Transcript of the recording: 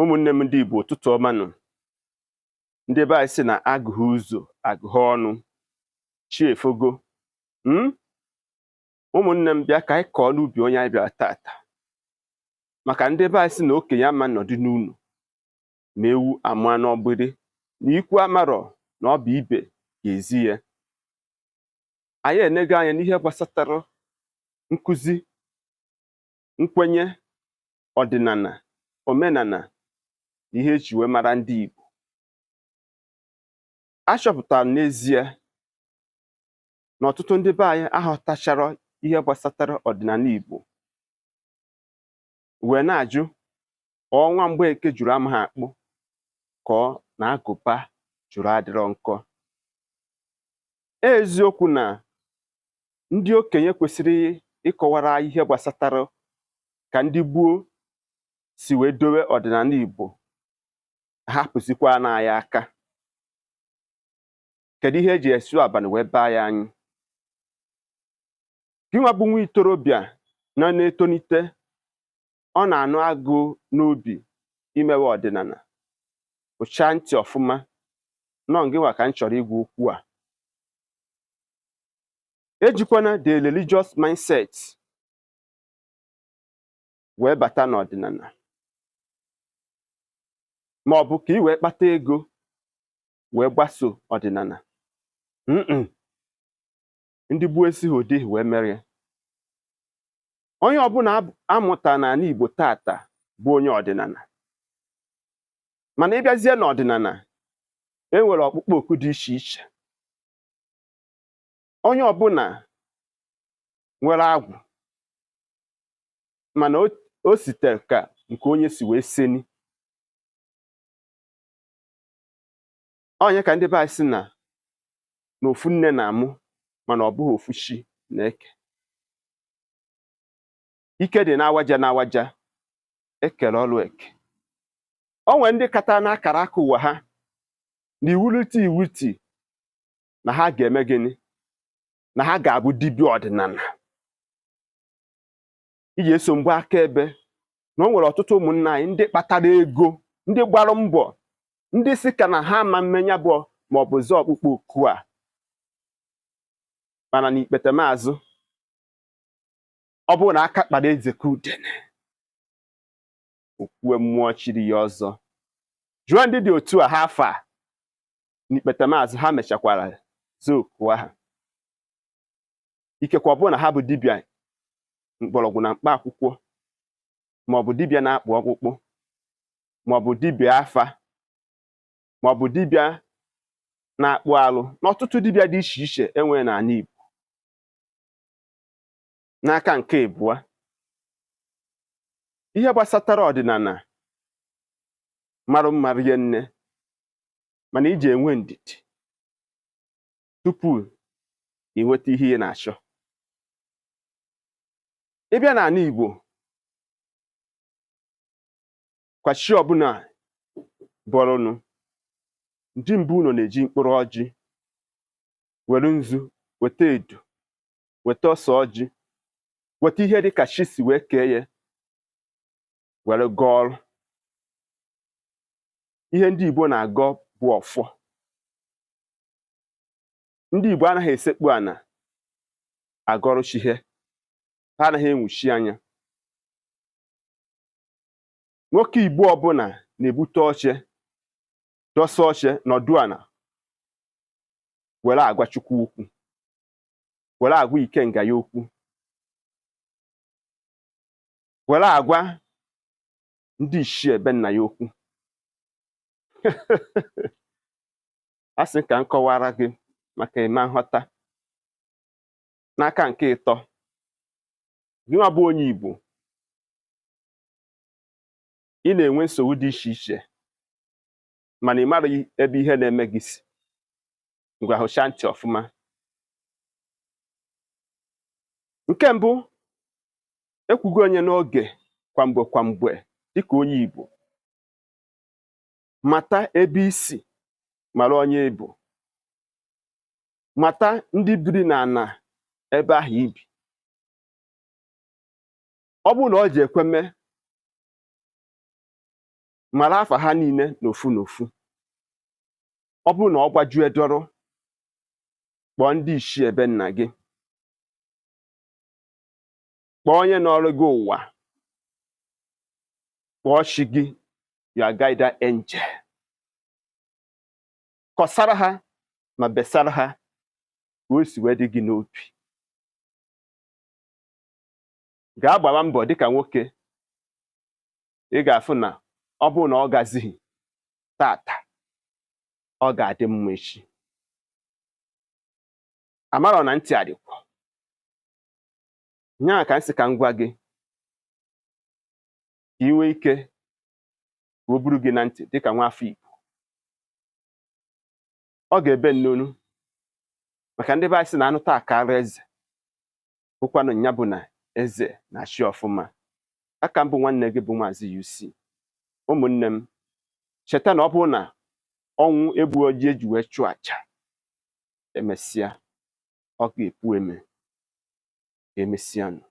Ụmụnne m ndị Igbo, ụtụtụ ọma nụ. Ndị be anyị sị na agụghị ụzọ agụghị ọnụ, chi efogo. Ụmụnne m, bịa ka anyị kọọ n'ubi onye anyị bịara tata, maka ndị be anyị sị na okenye ama nọdụ n'ụlọ ma ewu amụọ n'ọgbịrị, na ikwu amarọ na ọ bụ ibe ga-ezi ya. Anyị enego anya n'ihe gbasatara nkụzi, nkwenye, ọdịnala, omenala na ihe eji wee mara ndị Igbo. Achọpụtara m n'ezie na ọtụtụ ndị be anyị aghọtachara ihe gbasatara ọdịnala Igbo, wee na-ajụ ọnwa Mgbeke jụrụ amaghị akpụ ka ọ na agụba jụrụ adịrọ nkọ. Eziokwu na ndị okenye kwesịrị ịkọwara anyị ihe gbasatara ka ndị gboo si wee dowe ọdịnala Igbo hapụzikwa anyị aka. Kedu ihe eji esu abalị wee baa ya anyị? Gịnwa bụ nwa itorobịa nọ na-etonite, ọ na-anụ agụụ n'obi imewe ọdịnala, ụchaa ntị ọfụma nọ ngịnwa ka m chọrọ ịgwa okwu a. Ejikwana the religious mindset wee bata n'ọdịnala, ma ọ bụ ka ị wee kpata ego wee gbaso ọdịnala. Ndị gboo esighị ụdị wee mere ya. Onye ọbụla amụta n'ala Igbo tata bụ onye ọdịnala, mana ịbịazie n'ọdịnala e nwere ọkpụkpọ oku dị iche iche. Onye ọbụla nwere agwụ, mana o sitere ka nke onye si wee seni. Onye ka ndị be anyị sị na ofu nne na-amụ mana ọ bụghị ofu chi na-eke. Ike dị n'awaja n'awaja, ekere ọlụ eke. O nwere ndị kata n'akara aka ụwa ha na iwulite iwuti na ha ga-eme gịnị? Na ha ga-abụ dibịa ọdịnala. Iji eso mgbe akaebe na o nwere ọtụtụ ụmụnna anyị ndị kpatara ego, ndị gbara mbọ, ndị si ka na ha ama mmenya bụ maọbụ zọọ ọkpụkpọ oku a, mana n'ikpetemazụ ọ bụrụ na aka kpara eze ka udene, okwue mmụọ chiri ya ọzọ. Jụọ ndị dị otu a ha afọ a, n'ikpetemazụ ha mechakwara zaa oku ahụ. Ikekwe ọ bụrụ na ha bụ dibịa mgbọrọgwụ na mkpa akwụkwọ, maọbụ dibịa na-akpụ ọkpụkpụ, maọbụ dibịa afa, maọbụ dibịa na-akpụ alụ, na ọtụtụ dibịa dị iche iche enwere n'ala Igbo. N'aka nke ịbụọ, ihe gbasatara ọdịnala marụ mma rie nne, mana iji enwe ndidi tupu ị nweta ihe ị na-achọ. Ị bịa n'ala Igbo, kwa chi ọbụla bọrọnụ, ndị mbụ ụlọ na-eji mkpụrụ ọjị, were nzu, weta edo, weta ose ọjị, weta ihe dịka chi si wee kee ya, were gọọ ọrụ. Ihe ndị Igbo na-agọ bụ ọfọ. Ndị Igbo anaghị esekpu ana agọrọ chi ha, ha anaghị enwuchi anya. Nwoke Igbo ọbụla na-ebute oche, dọsa oche, nọdụ ana were agwa Chukwu okwu, were agwa ikenga ya okwu, were agwa ndị ichie ebe nna ya okwu. A sị ka m kọwara gị maka ịma nghọta. N'aka nke ịtọ, gịnwa bụ onye Igbo, ị na-enwe nsogbu dị iche iche, mana ị maraghị ebe ihe na-eme gị si. Ngwa hụcha ntị ọfụma. Nke mbụ, ekwugo onye n'oge kwamgbe kwamgbe dịka onye Igbo, mata ebe isi, mara onye ị bụ, mata ndị biri n'ala ebe ahụ ibi. Ọ bụrụ na ọ ji ekwe mee, Mara afa ha niile n'ofu n'ofu. Ọ bụrụ na ọ gbajue dọrọ, kpọọ ndị ichie ebe nna gị, kpọọ onye nọrọ gị ụwa, kpọọ chi gị, your guardian angel, kọsara ha ma besara ha ka o si wee dị gị n'obi. Gaa gbara mbọ dịka nwoke, ị ga-afụ na ọ bụrụ na ọ gazighị tata, ọ ga-adị mma echi. Amarọ na ntị adịkwa nya ka m sị ka m gwa gị ka ị nwee ike ka o buru gị na ntị dịka nwa afọ Igbo. Ọ ga-ebe nnonu maka ndị be anyị sị na anụ taa kara eze, bụkwanụ nya bụ na eze na-achị ọfụma. Aka mbụ nwanne gị bụ Maazị UC. Ụmụnne m, cheta na ọ bụrụ na ọnwụ egbughị ji eji wee chụọ aja, emesịa ọ ga-epu eme. Ka emesịanụ.